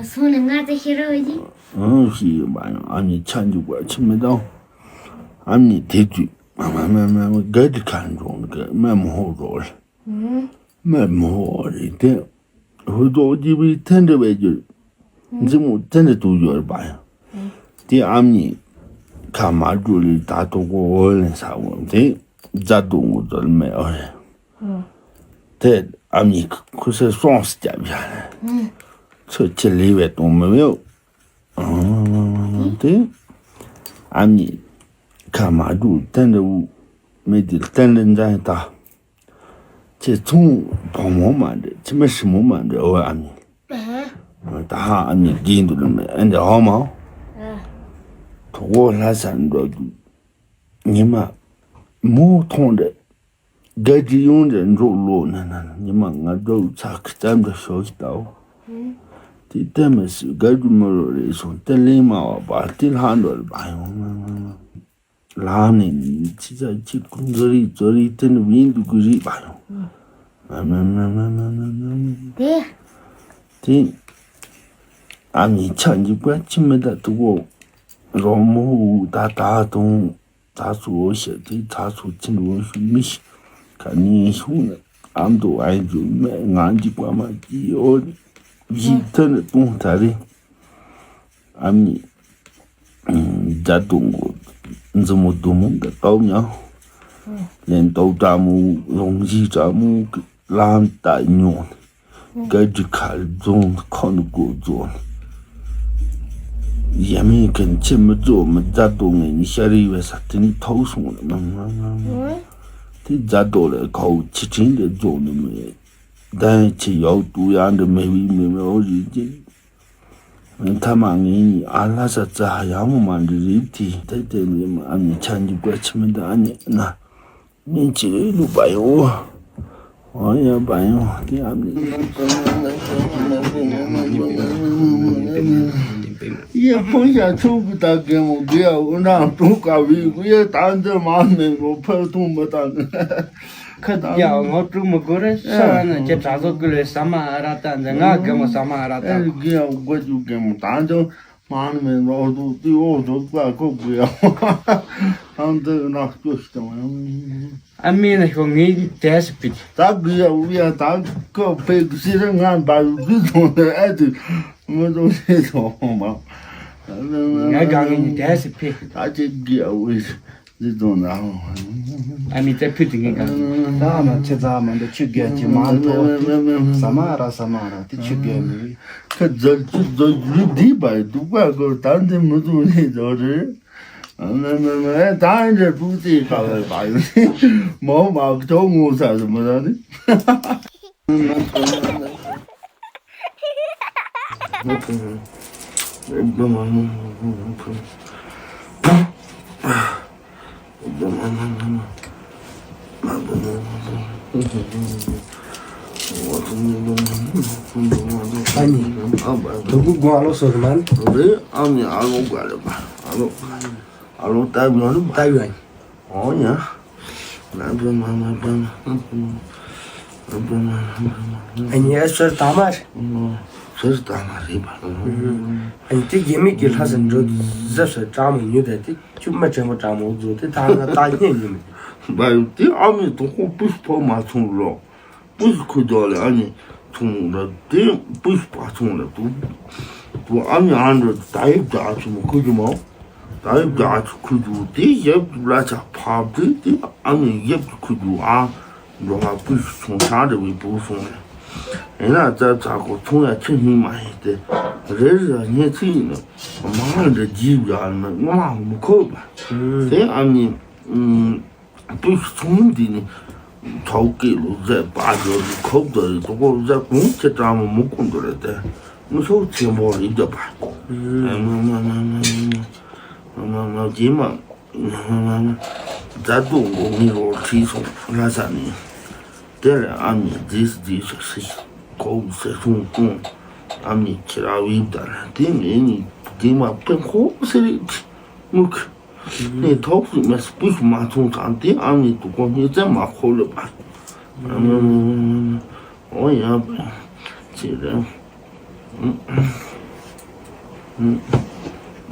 སོང་ནས་ང་ཚོ་ཤེས་རོགས་ཡིན། ཨང་ཞིག་ཡིན་པ་ཡང་ཨ་ནི་ཆ་འཇུག་པ་ཆི་མི་དང་། ཨ་ནི་དེ་དུས་མ་མ་མ་མ་མ་ག་དི་ཁ་འགྲོ་གི་མ་མོ་ཧོ་རོ་ལ། མ་མོ་ཧོ་རི་དེ། ཧུ་ཏོ་ཅི་བི་ཐན་ཏྲི་བའི་རྒྱུ། མཛི་མོ་ཐན་ཏྲི་དུ་ཡོད་པ་ཡང་། དེ་ཨ་མྱེས་ཁ་མ་ཀྲུ་ལི་ད་ཏོ་ཀོ་འོ་ལེན་ས་འོ་དེ་རྫ་དུ་ངུ་ཙོལ་མེ་འོ་རེད། དེ་ཨ་མྱེས་ཁུ་སེ་སོང་སི་རྒྱབ་ཡ་ལེ། ཚོད་ཆེ་ལི་བའི་གཏོང་མི་མེད། དེ་ཨ་མྱེས་ཁ་མ་ཀྲུ་ཐན་ཏྲི་འུ་མེ་དེ་ཐན་ཏྲི་འཛའ་ཡ་ད། ཁྱེད་ཚོང་བུ་མོ་མ་འདྲེ་ཁྱེད་མི་ཧྲི་མོ་མ་འདྲེ་འོ་ཨ་མྱེས། ད་ཧ་ཨ་ནི་དགེ་འདུག་ལ་མེད་ཨ་འདྲ་ཧོ་མ། དོ་གོ་ལྷ་ས་འགྲོ་རྒྱུ། ཉི་མ་མོ་མཐོང་འདྲ། དགའ་རྒྱུ་ཡོང་འདྲ་འགྲོ་ལོ་ན་ན་ན་ཉི་མ་ང་འགྲོ་ཚ་ཁི་ཙམ་འདྲ་ཤོག་གི་ལྟའོ། དེ་ལྟ་མི་སྲིད་དགའ་རྒྱུ་མི་རོ་རེད་སོང་དེ་ལེན་མ་བ་བ་དེ་ལྷ་འགྲོ་རེ་བ་ཡོང་། ལག་ནས་ནི་ཅི་ཙག་ཅིག་ཀུན་ཛོ་རི་ཛོ་རི་དེ་ནི་བིན་དུ་ཀུ་རི་བ་ཡོང་། དེ། དེ། ཨ་མྱེས་ཆ་འཇིག་པ་ཅི་མི་ད་དུ་གོ། རོ་མོ་ད་ད་དུང་ད་ཚོ་ཤ་དེ་ད་ཚོ་ཅི་འགྲོ་ཤུ་མི་ཤི། ཁ་ནི་ཤུ་ནི་ཨམ་དུ་ཨའི་ཇུ་མེ་ང་འཇིག་པ་མ་ཅི་ཡོད། ཡི་ཐ་ནི་ཏུང་ད་རེ། ཨ་མྱེས། རྫ་དུང་གོ། མཛུབ་མོ་དུ་མོ་འདི་ཏོག་ཉང་། ལན་ཏོག་དྲ་མོ་ལོང་བཞི་དྲ་མོ་ལམ་ལྟ་ཉོན། སྐད་ཅིག་ཁ་རྫོང་ཁོ་ནི་གོ་རྫོང་། ཡ་མེད་མཁན་ཆེ་མི་རྫོགས་མི་རྫ་དུང་ངན་ཤ་རི་བས་ས་དེ་ནི་ཐོག་སོང་ལ་མ་མ་མ་མ། དེ་རྫ་དུང་ལ་ཁའུ་ཆི་ཁྲིན་ལ་རྫོང་ནི་མེད། ད་ཡང་ཆེ་ཡག་ཏུ་ཡང་འདི་མེ་བི་མེ་མེ་འོ་རི་ཅིག་མཐའ་མ་ངེད་གཉིས་ཨ་ལྷ་ས་རྩ་ཧ་ཡག་མོ་མ་འདྲི་རིབ་དེ་དེ་དེ་མི་མ་ཨ་མྱེས་ཆ་འཇིག་པ་ཆི་མི་འདི་ཨ་མྱེས་ན་མིན་ཅི་རེད་ལུག་པ་ཡོ། ཨ་ཡ་པ་ཡོ་དེ་ཨ་མྱེས། ཡེ་ཕུན་ཞྭ་ཆུང་གི་ད་རྒན་མོ་དགེ་ཡ་འུ་འདྲ་འགྲོ་དཀའ་བའི་གུ་ཡེ་ད་འདི་མ་མེད་འགྲོ་ཕར་ཐུང་མི་ད་ནི། ཁ་ད་ཡ་ངོ་སྤྲུག་མི་དགོས་རེད་ཤ་ན་ཁྱེད་དྲ་ཚོ་ཀུ་ལེ་ས་མ་ཨ་ར་ད་འདི་ང་རྒན་མོ་ས་མ་ཨ་ར་ད། ཨེ་རྒན་ཡ་དགོས་རྒྱུ་རྒན་མོ་ད་འདི་མ་ནི་མེད་འགྲོ་འདུག་དུས་འོ་འདུག་པ་ཁོ་དགོས་ཡ་ད་འདི་ན་སྐྱོ་ཤི་ད་མ་ཡང་། ཨ་མེ་ན་ཤོ་ངའི་དེ་སི་པིག་ད་དགོས་ཡ་འུ་ཡ་ད་ཁོ་ཕེ་གི་སི་ར་ང་འབའ་ཡུ་གི་ཐོང་ནི་ཨེ་དུ་མི་འདུག་ནི་ཐོང་མ། ང་གང་ངའི་དེ་སི་པིག་ད་ཅི་དགོས་ཡ་འུ་ཡ། འདི་དོན་དག་ཨ་མི་ཚེ་ཕུད་དེ་ངེས་ག་ད་མ་ཚེ་ཚ་མ་འདི་ཆུ་རྒྱལ་གྱི་མ་འགྲོ། ས་མ་ར་ས་མ་ར་དེ་ཆུ་རྒྱལ་མི་རེད། ཁ་རྫ་ཆུ་རྫ་ཡུལ་འདི་བ་འདུག་པ་གོ་ད་འདི་མི་འདུག་ནི་འདོ་རེད། ད་འདྲ་ཕུག་ཚེ་ཁ་བའི་བ་ཡོད་མོ་མ་ཁྱོ་ངོ་ས་སུ་མི་ད་ནི། ཨ་ནི། དུ་གུ་གུ་ཨ་ལོ་སོ་གི་མ་ནི། རེད་ཨ་ནི་ཨ་ལོ་ག་རེད་པ། ཨ་ལོ། ཨ་ལོ་ལྟ་ཡོང་རེད་པ། ལྟ་ཡོང་། ཨོ་ཡ། ཨ་ནི་ཨ་ཤོར་དང་མ་རེད། ཤོར་དང་མ་རེད་པ། ཨ་ནི་དེ་རྒྱ་མི་གི་ལྷ་ས་འགྲོ་ཟབ་ས་གྲང་མོ་ཉུ་དེ་དེ་ཁྱུ་མ་ཆེན་པོ་གྲང་མོ་བཟོ་དེ་ཐང་ན་ད་ཉན་ཉན་མི་དེ། བ་ཡོ་དེ་ཨ་མི་དོ་ཁོ་པུས་ཕོ་མ་ཚོང་རོགས། པུས་ཁུ་དོ་ལ་ཨ་ནི་ཚོང་ར་དེ་པུས་པ་ཚོང་ལ་དུ། དུ་ཨ་ནི་ཨ་འདྲ་ད་ཡིབ་རྒྱ་ཆུ་མོ་ཁུ་རྒྱུ་མོ། ད་ཡིབ་རྒྱ་ཆུ་ཁུ་རྒྱུ་དེ་ཡིབ་རྒྱུ་ལ་ཆ་ཕབ་དེ་དེ་ཨ་ནི་ཡིབ་ཁུ་རྒྱུ་ཨ། འགྲོ་ང་པུས་ཚོང་ཆང་འདྲ་བའི་བུ་སོང་ལ། ཡིན་ན་རྩ་ཚ་ཁོ་ཚོང་ཡ་ཆི་ཧིང་མ་ཡིན་ཏེ། རེ་རེ་ལ་ཉེ་ཚིག་ཡིན་ན་མ་འདྲ་རྒྱིབ་རྒྱ་ནི་ངོ་མ་མི་ཁོ་བ། དེ་ཨ་ནི། པུས་ཚོང་འདི་ནི་ཐོག་ཀེ་ལོ་ཟེར་པ་ཇོ་རི་ཁོབ་དོ་རི་དོ་ཁོ་ཟེར་གོང་ཁྱེད་ཀྲང་མོ་མུ་ཀུན་དོ་རེད་དེ་མི་ཚོ་ཆེན་པོ་རེད་འདོད་པ། མ་མ་མ་མ་མ་མ་མ་མ་རྗེས་མ་མ་མ་མ་མཛའ་དུ་མགོ་མི་རོ་ཁྲིད་སོང་ལྷ་ས་ནས་དེར་ཨ་མྱེས་རྫིས་རྫིས་སུ་སྲིད་ཁོབ་ཟེར་སོང་གོང་ཨ་མྱེས་ཁྱེད་ར་བིབ་དར་དེ་ངས་ནི་རྗེས་མ་པེན་ཁོ་སེ་རེད་མུ་ཁུ། ནས་ཐོག་སུ་མེ་སྤུས་མ་ཚོང་དང་དེ་ཨ་མའི་དུ་ཀོ་ནས་བཙན་མ་ཁོ་ལ་པ། ཨོ་ཡ་པ་ཅི་རེད།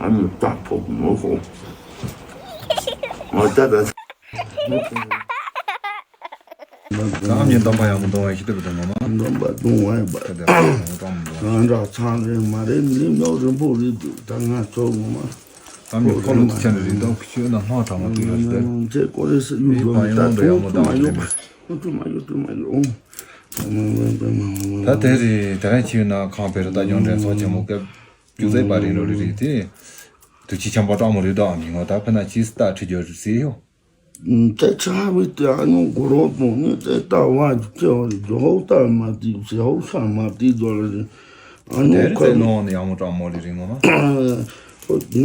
ཨ་མའི་ལྟ་ཕོག་མོ་ཧོ། ཨོ་ད་ད། ཨ་མའི་འདོམ་པ་ཡང་མི་འདོང་བ་ཞིག་ཏུ་འདོང་མ། འདོམ་པ་འདོང་བ་ཡིན་པ། ད་ད་འདོང་བ་འདོང་། རང་འདྲ་ཚང་རེད་མ་རེད་མི་མྱོག་རིང་པོ་རེད་འདུག་ད་ང་ཚོ་ངོ་མ། ཨ་མའི་ཁོ་ལོ་ཁྱེད་རེ་རེ་དང་ཁྱོད་ན་སྣང་དྲང་བ་དུ་ཡོད་རེད། ཁྱེད་ཀོ་རེ་སི་ཡུ་ཡོ་མི་ད་ཐུག་ཐུག་མ་ཡོད་པ་ཡུ་ཐུག་མ་ཡོད་ཐུག་མ་ཡོད། ད་དེ་རེད་དེ་རིང་ཁྱེད་ན་ཁང་པའི་རི་ད་ཡོང་འདྲེན་ཚོགས་ཆེན་མོ་སྐབས་རྒྱུ་རྫས་པ་རིང་རོ་རེ་རེ་དེ་དུ་ཆི་ཆམ་པ་སྤྲང་མོ་རེ་ད་ཨ་མའི་ངོ་ད་ཕི་ན་ཆི་སི་ད་ཁྲི་རྒྱོ་རེ་སི་ཡོ། ད་ཆ་བི་ཏི་ཨ་ནུ་གོ་རོ་པོ་ནི་ད་ད་བ་ཅི་ཅི་བ་རི་ཇོ་ཧོ་ད་མ་ཏི་ཟེ་ཧོ་ཤ་མ་ཏི་ཟོ་ལ་རི། ཨ་ནི་དེ་རིང་ཁོ་ཚེ་ནོ་ནི་ཡག་མོ་དྲག་མོ་རེད་རིང་ངོ་མ།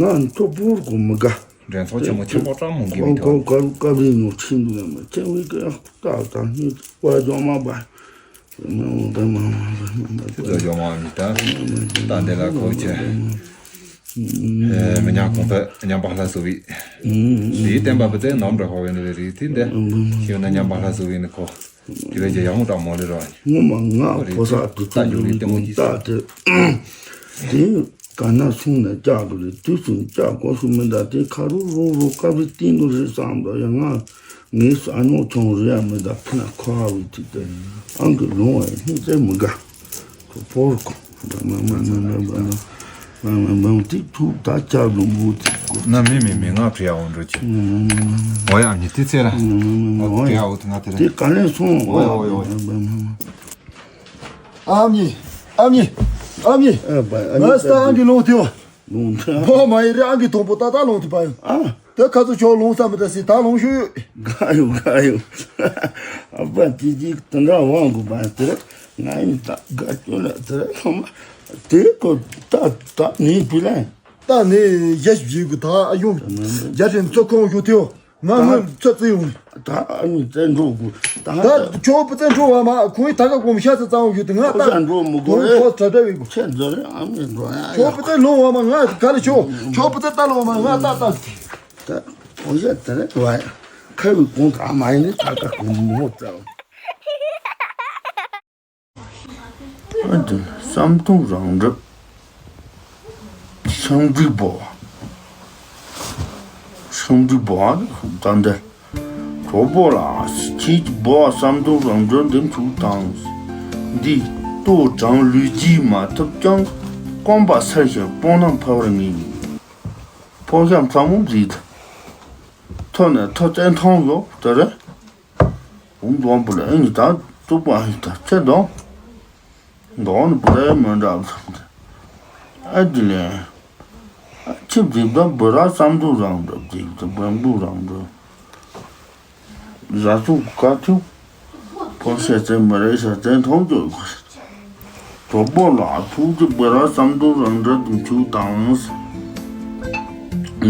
ང་ཐོ་བོར་གོ་མི་དགའ། འགྲན་ཚོགས་ཆེན་མོ་ཆེན་པོ་དྲག་མོ་འགི་མི་ཐོག་ཁོ་ཁོ་ཀ་བི་ནོ་ཆིན་དུ་ཡང་མ་ཆེ་བའི་ཀ་ཏག་ཏག་ནི་བ་ཇོ་མ་བ། མ་མ་བ་མ་མ་བ་མ་མ་བ། ཅི་ཙོ་ཇོ་མ་མི་ད། ད་འདི་ལ་ཁོ་ཆེ། མི་ཉག་གོང་འཕེལ་ཉམས་པ་ལྷ་སུ་བི། དེའི་བསྟན་པ་བུ་ཚའི་ནོམ་འདྲ་ཧོ་བའི་ནི་རེད་དེ་འདི། ཤེས་ན་ཉམས་པ་ལྷ་སུ་བི་ནི་ཁོ། དེ་བས་ཀྱི་ཡག་མོ་དྲག་མོ་ལེ་རོ། ངོ་མ་ང་ཕོ་གསར་དུ་ཐུག་འགྲོ་བའི་དོན་རྟགས་དེ། དེ་ག་ན་སོང་ནས་བཅག་དགོས་རེད། དུས་སུ་བཅག་དགོས་སུ་མི་འདའ་དེ་ཁ་རུ་རོ་རོ་དཀའ་བའི་སྟེང་དུ་རེད་བསམ་དོ་ཡང་ང་ངའི་ས་ཉོ་ཆུང་རེད་ཡ་མི་འདའ་ཕི་ན་ཁོ་ཨ་བའི་དུས་དེ་ཨང་གི་ལོང་བའི་སྙིང་རྗེ་མི་དགའ། ཁོ་ཕོར་ཁོ་མ་མ་མ་མ་མ་མ་མ་མ་དེ་ཐུག་ད་ཅག་ལུང་བུ་དེ་ཁོ། ན་མི་མི་མི་ང་བྲེ་ཡ་འོང་འགྲོ་ཆེ། འོ་ཡ་ནི་དེ་ཚེ་ར། འོ་བྲེ་ཡ་འོ་དེ་ང་དེ་ར། དེ་ག་ནས་སོང་། འོ་ཡ་འོ་ཡ་འོ་ཡ། ཨ་མྱེས། ཨ་མྱེས། ཨ་མྱེས། ཨ་ཕ་ཨ་ང་ས་ཨང་གི་ལོང་དེ་བ། ལོང་དེ། བོ་མ་ཡི་རེ་ཨང་གི་དོང་པོ་ཏག་ཏག་ལོང་དེ་པ་ཡོ། ཨ། དེ་ཁ་ཚོ་ཆོག་ལོང་ས་མི་ད་སི་ད་ལོང་ཤུ་ཡོད། ག་ཡོ་ག་ཡོ། ཨ་ཕ་དེ་ཅིག་དེ་འདྲ་དབང་གོ་པ་དེ་རེད། ང་ཡི་ད་དགའ་སྐྱོ་ལ་དེ་རེད་ལོང་མ། དེ་ཁོ་ད་ད་ནི་བུ་ལ། ད་ནི་ཡ་ཞིབ་ཞིབ་གི་ད་ཨ་ཡོང་། ཡ་ཞིབ་ཚོ་ཁོང་ཞུ་ཐེའོ། ང་ངོས་ཚོད་རྩིས་ཡོང་། ད་ཨ་ནི་བཙན་འགྲོ་དགོས་ད། ད་ཁྱོད་བུ་བཙན་འགྲོ་བ་མ་ཁོང་ད་ག་གོམ་ཤ་ཚ་ཚང་ཡོད་དེ་ང་ད་ཁོ་ཤ་འགྲོ་མི་དགོས་ཁོ་རེད། ཁོ་ད་ད་བི་གོ་ཁྱེད་འགྲོ་རེད། ཨ་མི་འགྲོ་ཡ་ཁྱོད་བུ་བཙན་ལོང་བ་མ་ང་ག་ལ་ཁྱོད་ཁྱོད་བུ་བཙན་ད་ལོང་བ་ང་ད་ད། ད་ཁོ་ཤ་ད་རེད་བ་ཡ་ཁ་བི་གོང་ད་མ་ཡིན་ནི་ད་ད་གོམ་མོ་ད། ཨ་ཏི་བསམ་དོན་རང་འགྲུབ། ཤིང་འབྲུག་པོ། ཤིང་འབྲུག་པོ་ཨ་ད་འདི། གྲོགས་པོ་ལགས་ཁྱེད་ཀྱི་བོ་བསམ་དོན་རང་འགྲུབ་འདི་མཆོག་དང་། འདི་ལྟོ་གྲང་ལུས་རྒྱུས་མ་ཐུབ་ཀྱང་། སྐོམ་པ་སེལ་ཞིང་སྤང་ལམ་ཕུ་བར་ངེས། ཕོ་ཤམ་ཚ་མོ་མཛེས་ཐུབ། ཐོ་ནས་ཐོ་བཙན་ཐང་ཡོད་དེ་རེད། འོང་དོང་པོ་ལ་ཨེ་ནི་ད་གཙུག་པ་ཨེ་ད་ཚེ་དང་། མདོག་ནི་པུ་ར་མི་འདྲ་བསམ་སྟེ། ཨ་དེ་ལས། ཨ་ཆིབས་རིག་པ་བུ་ར་བསམ་དུ་རང་འགྲོ་རྒྱུག་ཏུ་བན་བུ་རང་འགྲོ། བཟའ་ཚུགས་དཀའ་ཐུབ། ཕོ་ཤ་ཙེ་མི་རེ་ཤ་ཙེ་མཐོང་ཚོད་དགོས། གྲོགས་པོ་ལགས་ཐུགས་རྗེ་བུ་ར་བསམ་དུ་རང་འགྲོ་དུ་མཆུ་དང་།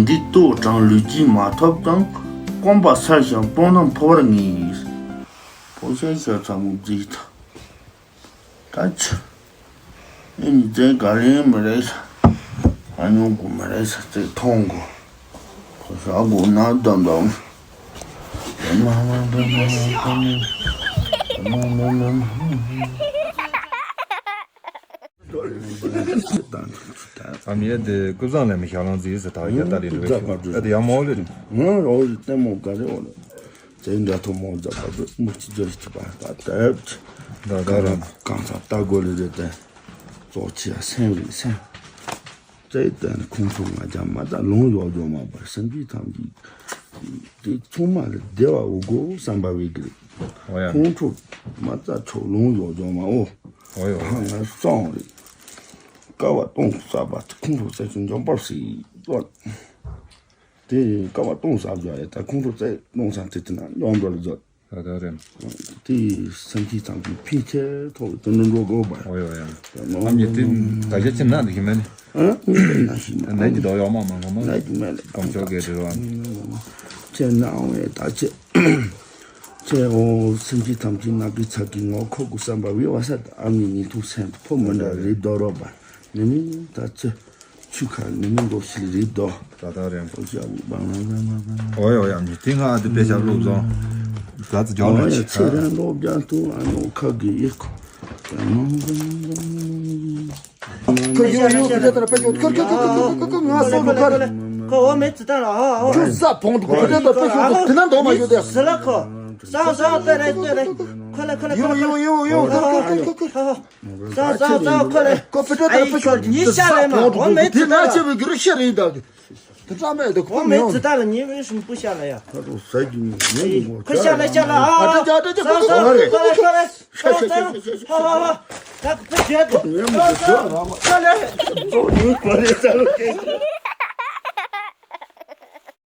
འདི་ལྟོ་གྲང་ལུས་ཀྱིས་མ་ཐོབ་ཀྱང་། སྐོམ་པ་སེལ་ཞིང་སྤང་ལམ་ཕུ་བར་ངེས། ཕོ་ཤ་ཤ་ཚ་མོ་རྫིག་ཐག་ད་ཆ། ཨེ་ནི་ཙེ་ག་ལེན་མི་རེད་ས། ཨ་ཉོ་གོ་མི་རེད་ས་ཙེ་མཐོང་གོ། ཁོ་ས་གོ་ན་དམ་དམ། ཨ་མྱེས་དེ་ཀུ་བཟང་ལས་མི་ཤ་ལང་ཟིག་ཟེར་ད་ཡ་ད་རེད་རེད། ཨ་དེ་ཡ་མོ་ལེ། ང་རོ་ལྟད་མོ་ག་རེ་འོ་ལེ། ཙེ་འདྲ་ཐོ་མོ་རྫ་པ་དུ་མུ་ཅི་ཛོ་ཅི་པ་ད་དེབ་ཅི། ད་ད་རང་གང་ས་ལྟ་དགོས་ལེ་རེད་དེ། ཙོག་ཅི་ཡ་སེམས་རེད་སེམས། ཙེ་དེ་ཁོང་ཚོ་ང་རྒྱ་མ་ད་ལོང་ཡོག་ཡོག་མ་པར་སེམས་ཅི་ཐམས་ཅད་དེ་ཚང་མ་ལ་བདེ་བ་འོ་དགོས་བསམ་པ་བའི་གི་རེད། ཁོང་ཚོ་མ་རྩ་ཆོག་ལོང་ཡོག་ཡོག་མ་འོ། ད་ང་སོང་རེད། ཀ་བ་སྟོང་ས་པ་ཁོང་ཚོ་ས་ཆུ་འཇོམས་པར་སྲིད། དེ་ཀ་བ་སྟོང་ཟ་བཟོ་ཡ་ད་ཁོང་ཁྲོ་ཚད་སྟོང་ས་དེ་དེ་ན་སྙོམས་འགྲོ་ལ་བཟོ། ད་ད་རེད། དེ་སེམས་ཅན་ཚང་གི་ཕན་ཆེ་ཐོག་དེ་འདྲ་འགྲོ་དགོས་པ། ཨོ་ཡོ་ཡ། ཨ་མྱེས་དེ་ད་ཆ་ཅི་ན་འདི་ཤི་མེད་ནི། ཨ་ན་ཤི་མ་ན་གི་དོ་ཡོག་མ་མ་ངོ་མ་ན་གི་མེད་ལ་གོམ་ཆོག་གི་རེད་བ། ཁྱེད་ན་འོང་ཡ་ད་ཁྱེད། ཁྱེད་འོང་སེམས་ཅན་ཐམས་ཅད་ན་གི་ཚ་གི་ངོ་ཁོ་གི་བསམ་པ་བི་བ་ས་ད་ཨ་མྱེས་ཉིན་ཐུང་སེམས་ཕོ་མི་འདྲ་རེད་དོ་རོགས་པ་ནི་མི་ད་ཁྱེད། ཆུ་ཁ་ནི་མི་མགོ་ཤིལ་རིབ་དོ། ད་ད་རེད། ཨོ་ཅག་བང་ལ་ལ་ལ་ལ། ཨོ་ཡོ་ཡ་མི་དེ་ང་ཨ་དུ་དཔེ་ཞབས་ལུགས་བཟང་། ག་ཚོད་ཇོ་ལ་ཨོ་ཡ་ཆི་ཁྱེད་རང་སློབ་སྦྱང་ཐུང་ཨ་ནོ་ཁ་གི་ཡིག་ཁོ། ཁོ་ཡོ་ཡོ་ཁོ་ད་ད་པེ་ཁོ་ཁོ་ཁོ་ཁོ་ང་སོ་ལུ་ཁར། ཁོ་འོ་མེད་ཙི་ད་ལ་ཨ་ཨ། ཁོ་ས་ཕོང་དུ་ཁོ་ད་ད་པེ་ཁོ་དེ་ན་འདོ་མ་ཡོད་དེ། ཟི་ལ་ཁོ། ས་ས་ཏེ་རེ་ཏེ་རེ། ཁོ་ལ་ཁོ་ལ་ཡོ་ཡོ་ཡོ་ཡོ་ཁོ་ཁོ་ཁོ་ཁོ། ཟ་ཟ་ཟ་ཁོ་ལེ། ཁོ་པེ་ཏྲ་ཨ་ཡི་ཁྱོད་ཉི་ཤ་ལེ་མ་འོ་མེད་ཙི་ད་ལ། ཆེ་བའི་གི་རུ་ཤ་རེད་ད། དེ་ཏྲ་མེད་དེ་ཁོ་མེད་ཙི་ད་ལ་ཉི་བའི་ཤིང་པུ་ཤ་ལ་ཡ། ཁོ་ཤ་ལེ་ཤ་ལ་ཨ། ཨ་ཏྲ་ཏྲ་ཏྲ་ཁོ་ལེ་ཁོ་ལེ་ཁོ་ལེ། ཤ་ཤ་ཤ་ཤ་ཤ། ཧ་ཧ་ཧ། ད་ཁོ་ཤ་ཏོ། ཉི་མ་ཁོ་ཤ་ལ་མ། ཁོ་ལེ། ཁོ་ལེ་ཁོ་ལེ་ད་ལོ་ཁེ།